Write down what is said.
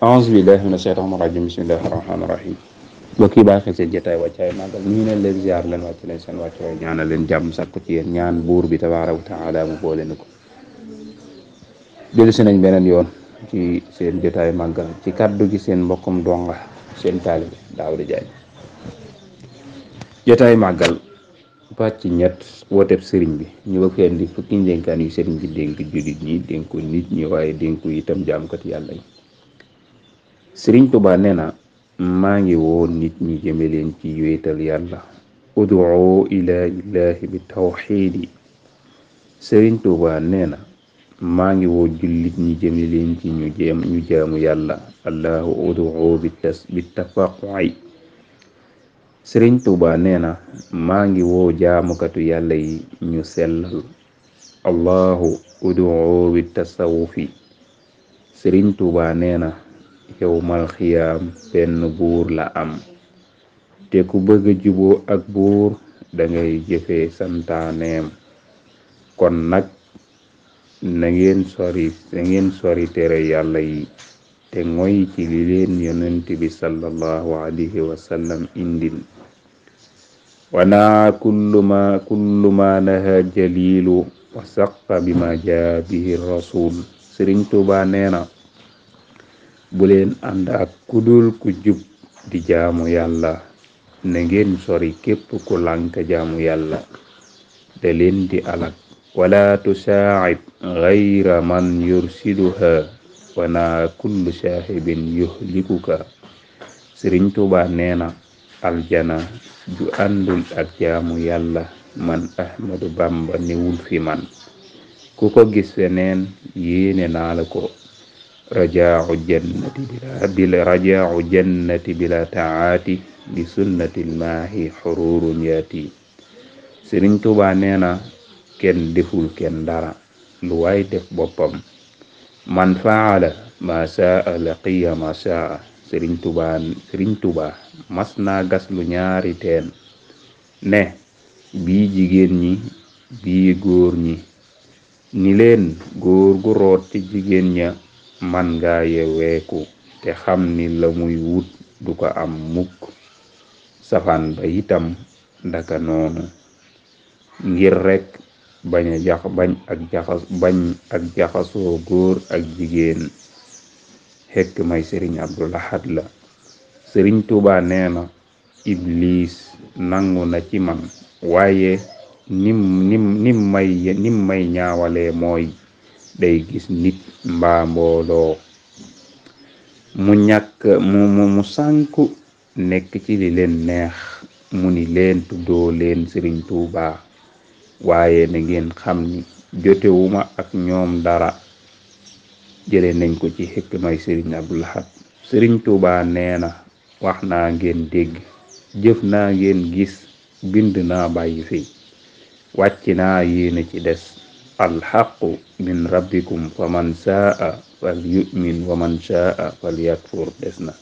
auzu billahi mina shaytaani rajim bismillahi rahmaani rahim mbokk yi bàyyi xel seen jotaay wàccaay màggal ñu ne leen ziar leen wàcc leen seen wàccaay ñaanal leen jàmm sàkku ci yéen ñaan buur bi tabaaraka wa taala mu boole na ko dellu si nañ beneen yoon ci seen jotaay màggal ci kàddu gi seen mbokkum donga seen taalibe Daawuda Jaañ jotaay màggal pàcc ñett wooteb sëriñ bi ñu bëgg leen di fukki ndénkaan yu sëriñ bi dénk jullit ñi dénku nit ñi waaye dénku itam jaamkat yàlla yi. Sëriñ Tuubaa nee na maa ngi woo nit ñi jëme leen ci wéetal yàlla ud'u ila illahi bi tawxiidi. Sëriñ Tuubaa nee na maa ngi woo jullit ñi jëme leen ci ñu jaamu yàlla allahu ud'u bi tafaqu'i. Sëriñ Tuubaa nee na maa ngi woo jaamukatu yàlla yi ñu sellal allahu ud'u bi tasawufi. Sëriñ Tuubaa nee na yawmal xiyaam benn buur la am te ku bëgg a juboo ak buur dangay jëfee santaaneem kon nag na ngeen sori tere yàlla yi te ngoy ci li leen yonent bi sallallahu alayhi wa sallam indil wana kullu ma naha jalilu wa saqa bima jaa bihi rasul. Sëriñ Tuubaa nee na bu leen ànd ak kudul ku jub di jaamu yàlla na ngeen sori képp ku lànk jaamu yàlla da leen di alak wala tusaacib gayra man yursiduha wana kullu saahibin yuhlikuka. Sëriñ Tuubaa nee na aljana ju àndul ak jaamu yàlla man Ahmadu Bamba newul fi man ku ko gis feneen yéene naa la ko rajaau jannati bila taati bi sunnatil maahi xururun yaati. Sëriñ Tuubaa nee na kenn deful kenn dara lu waay def boppam man faala ma saa laqiya ma saa. Sëriñ Tuubaa mas naa gas lu ñaari teen ne bii jigéen ñi bii góor ñi ni leen góor gu root ci jigéen ña man nga yeweeku te xam ni la muy wut du ko am mukk safaan ba itam ndaka noonu ngir rekk bañ ak jaxasoo góor ak jigéen xekk may Sëriñ Abdul Ahad la. Sëriñ Tuubaa nee na iblis nangu na ci man waaye nim may ñaawale mooy day gis nit mbaa mbooloo mu sànku nekk ci li leen neex mu ni leen tuddoo leen Sëriñ Tuubaa waaye na ngeen xam ni jotewuma ak ñoom dara. jële nañ ko ci xikmay Sëriñ Abdul Ahad. Sëriñ Tuubaa nee na wax naa ngeen dégg jëf naa ngeen gis bind naa bàyyi fi wàcc naa yéena ci des alxaqu min rabbikum fa man saa fal yu'min wa man saa fal yakfur des na.